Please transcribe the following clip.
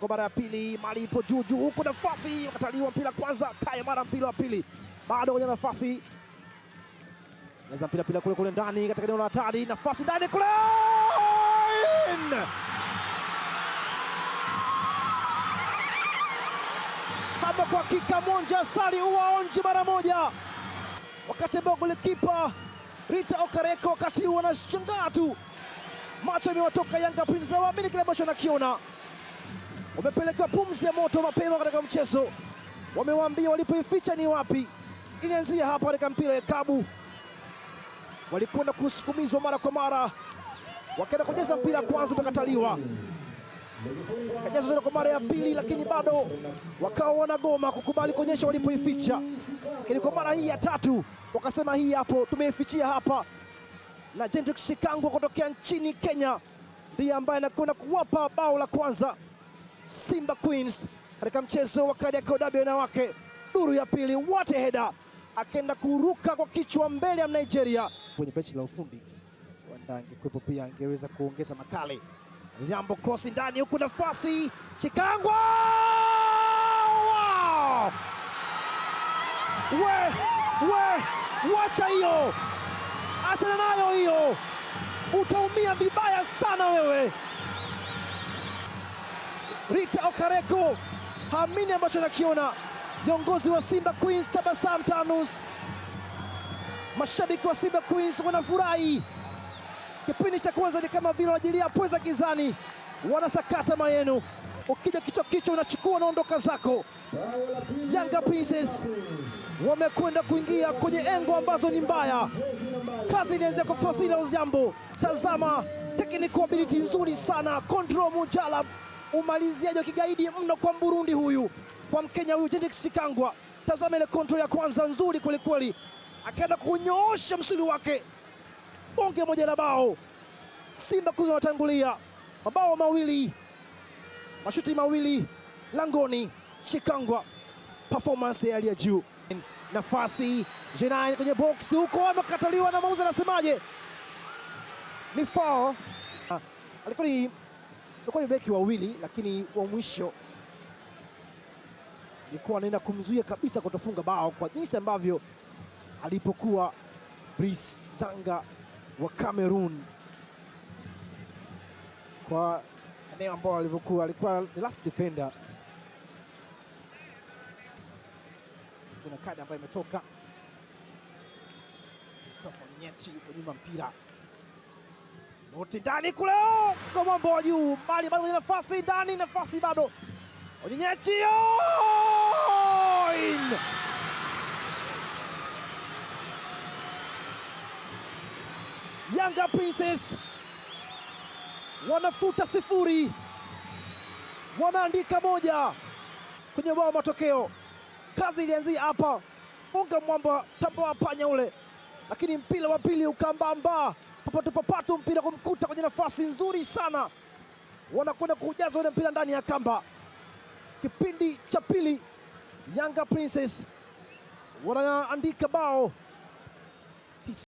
Kwa mara ya pili mali ipo juu juu huko, nafasi wakataliwa mpira kwanza. Kaya mara mpira wa pili bado kwenye nafasi, naweza mpira pila kule kule ndani katika eneo la hatari, nafasi ndani kule. Hapa kwa hakika Mwonja Asali uwaonje mara moja, wakati ambao golikipa Rita Okareko wakati huu anashangaa tu, macho yamewatoka Yanga Princess, hawaamini kile ambacho anakiona. Wamepelekewa pumzi ya moto mapema katika mchezo, wamewaambia walipoificha ni wapi. Ilianzia hapa katika mpira wa kabu, walikwenda kusukumizwa mara kwa mara, wakaenda kucheza mpira kwanza ukakataliwa, kajaza tena kwa mara ya pili, lakini bado wakawa wanagoma kukubali kuonyesha walipoificha. Lakini kwa mara hii ya tatu wakasema hii hapo tumeifichia hapa, na Jendrick Shikangwa kutokea nchini Kenya ndiye ambaye anakwenda kuwapa bao la kwanza Simba Queens katika mchezo wa Kariakoo Derby wanawake duru ya pili. What a header, akaenda kuruka kwa kichwa mbele ya Nigeria. Kwenye benchi la ufundi wanda angekuwepo pia angeweza kuongeza makali. Jambo cross ndani huku, nafasi Shikangwa! Wow! We, wacha hiyo, achana nayo hiyo, utaumia vibaya sana wewe. Rita Okareko haamini ambacho anakiona. Viongozi wa Simba Queens tabasamu tanus, mashabiki wa Simba Queens wanafurahi. Kipindi cha kwanza ni kama vile wanajilia pweza gizani, wanasakata mayenu. Ukija kichwa kichwa unachukua unaondoka zako. Yanga Princess wamekwenda kuingia kwenye engo ambazo ni mbaya. Kazi ilianzia kwa Fasila Oziambo. Tazama technical ability nzuri sana, control Mujala, umaliziaji wa kigaidi mno kwa Mburundi huyu, kwa Mkenya huyu Jendrick Shikangwa. Tazama ile control ya kwanza nzuri kwelikweli, akaenda kunyoosha msuli wake, bonge moja la bao. Simba Queens wanatangulia mabao mawili, mashuti mawili langoni. Shikangwa performance ya hali ya juu. Nafasi J9 kwenye box huko, amekataliwa na mwamuzi, anasemaje? Ni foul. Alikuwa ni beki wawili, lakini wa mwisho alikuwa anaenda kumzuia kabisa kutofunga bao kwa jinsi ambavyo alipokuwa Brice Zanga wa Cameroon, kwa eneo ambao alivyokuwa, alikuwa the last defender. Kuna kadi ambayo imetoka. Christopher Nyechi yuko nyuma mpira. Noti ndani kule, gombo wa juu, mali bado kwenye nafasi ndani, nafasi bado. Nyechi in! Yanga Princess wanafuta sifuri, wanaandika moja kwenye bao matokeo. Kazi ilianzia hapa, unga mwamba tambo panya ule, lakini mpira wa pili ukambamba papatu papatu, mpira kumkuta kwenye nafasi nzuri sana, wanakwenda kujaza ule mpira ndani ya kamba. Kipindi cha pili Yanga Princess wanaandika bao.